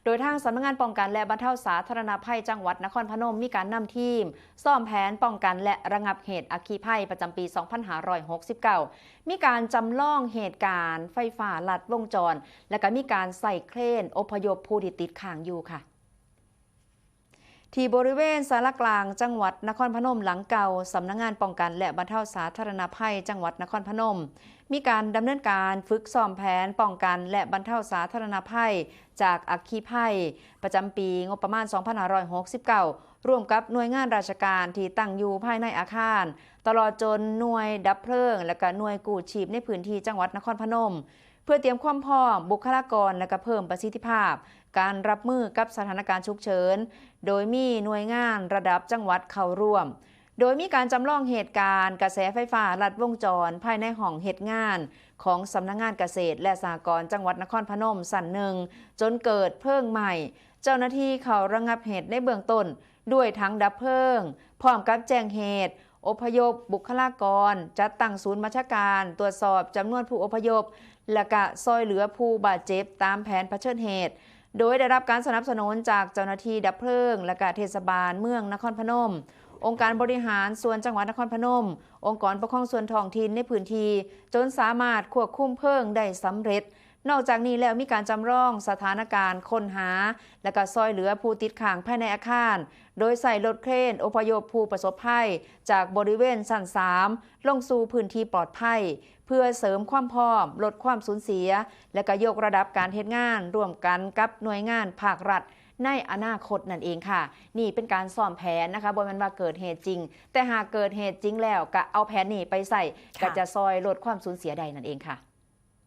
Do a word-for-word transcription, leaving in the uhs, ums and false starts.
โดยทางสำนักงานป้องกันและบรรเทาสาธารณภัยจังหวัดนครพนม มีการนำทีมซ้อมแผนป้องกันและระงับเหตุอัคคีภัยประจำปี สองพันห้าร้อยหกสิบเก้า มีการจำลองเหตุการณ์ไฟฟ้าลัดวงจร และก็มีการใส่เครนอพยพผู้ที่ติดค้างอยู่ค่ะ ที่บริเวณศาลากลางจังหวัดนครพนมหลังเก่า สำนักงานป้องกันและบรรเทาสาธารณภัยจังหวัดนครพนม มีการดำเนินการฝึกซ้อมแผนป้องกันและบรรเทาสาธารณภัยจากอัคคีภัย ประจำปีงบประมาณ สองพันห้าร้อยหกสิบเก้า ร่วมกับหน่วยงานราชการที่ตั้งอยู่ภายในอาคาร ตลอดจนหน่วยดับเพลิง และก็หน่วยกู้ชีพในพื้นที่จังหวัดนครพนม เพื่อเตรียมความพร้อมบุคลากร และก็เพิ่มประสิทธิภาพ การรับมือกับสถานการณ์ฉุกเฉิน โดยมีหน่วยงานระดับจังหวัดเข้าร่วม โดยมีการจำลองเหตุการณ์กระแสไฟฟ้าลัดวงจรภายในห้องเฮ็ดงานของสำนักงานเกษตรและสหกรณ์จังหวัดนครพนมชั้นหนึ่ง จนเกิดเพลิงไหม้ เจ้าหน้าที่เข้าระงับเหตุในเบื้องต้นด้วยถังดับเพลิง พร้อมกับแจ้งเหตุ อพยพบุคลากร จัดตั้งศูนย์บัญชาการ ตรวจสอบจำนวนผู้อพยพ และกะซอยเหลือผู้บาดเจ็บตามแผนเผชิญเหตุ โดยได้รับการสนับสนุนจากเจ้าหน้าที่ดับเพลิง และกะเทศบาลเมืองนครพนม องค์การบริหารส่วนจังหวัดนครพนม องค์กรปกครองส่วนท้องถิ่นในพื้นที่ จนสามารถควบคุมเพลิงได้สำเร็จ นอกจากนี้แล้วมีการจำลองสถานการณ์ค้นหา และกะซอยเหลือผู้ติดค้างภายในอาคาร โดยใช้รถเครนอพยพผู้ประสบภัย จากบริเวณชั้นสามลงสู่พื้นที่ปลอดภัย เพื่อเสริมความพร้อม ลดความสูญเสีย และกะยกระดับการเฮ็ดงานร่วมกันกับหน่วยงานภาครัฐในอนาคตนั่นเองค่ะ นี่เป็นการซ้อมแผนนะคะ บ่แม่นว่าเกิดเหตุจริง แต่หากเกิดเหตุจริงแล้วกะเอาแผนนี้ไปใช้ ค่ะ กะจะซอยลดความสูญเสียได้นั่นเองค่ะ